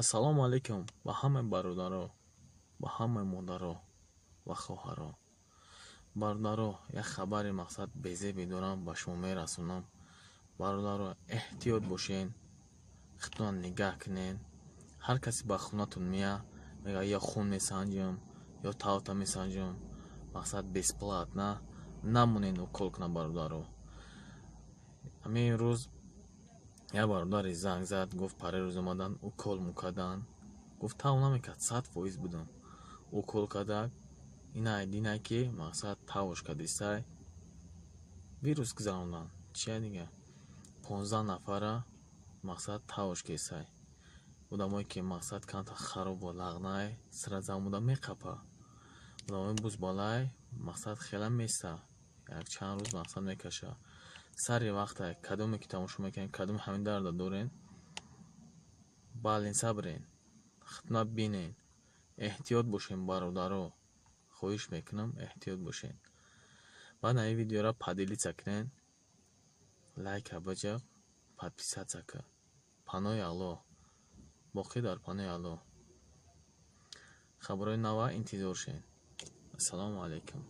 Ассалому алайкум ба ҳамаи бародаро, ба ҳамаи модаро ва хоҳаро. Бародаро, як хабари мақсад безебе дорам, ба шумо мерасонам. Бародаро, эҳтиёт бошен, худтонро нигаҳ кунен. Ҳар касе ба хонатон мея, мега: ё хун месанҷам, ё тавта месанҷам, мақсад бесплатно. Намонен укол кунам, бародаро. Ҳамин рӯз як бародаре занг зад, гуфт: парерӯз омадан, укол мукардан. Гуфт: тав намекард, 100% будам. Укол кардак, инай динай ки мақсад тавш кардистай, вирус гузарондан. Чия дига? 15 нафара мақсад тавш кесай. Одамое ки мақсад камтар харобу лағнай, сразу омода меқапа. Одамои бузбалай мақсад хела места. Як чанд рӯз мақсад мекаша. Сари вақта кадоме ки тамошо мекунед, кадоме ҳамин дарда дорен, больница бирен, худтона бинен. Эҳтиёт бошен, бародаро. Хоҳиш мекунам, эҳтиёт бошен. Баъд ин видеоро поделиться кунен, лайка биҷиқ, подписаться кун. Паноҳи Аллоҳ. Боқӣ дар паноҳи Аллоҳ. Хабарҳои нава интизор шен. Ассалому алайкум.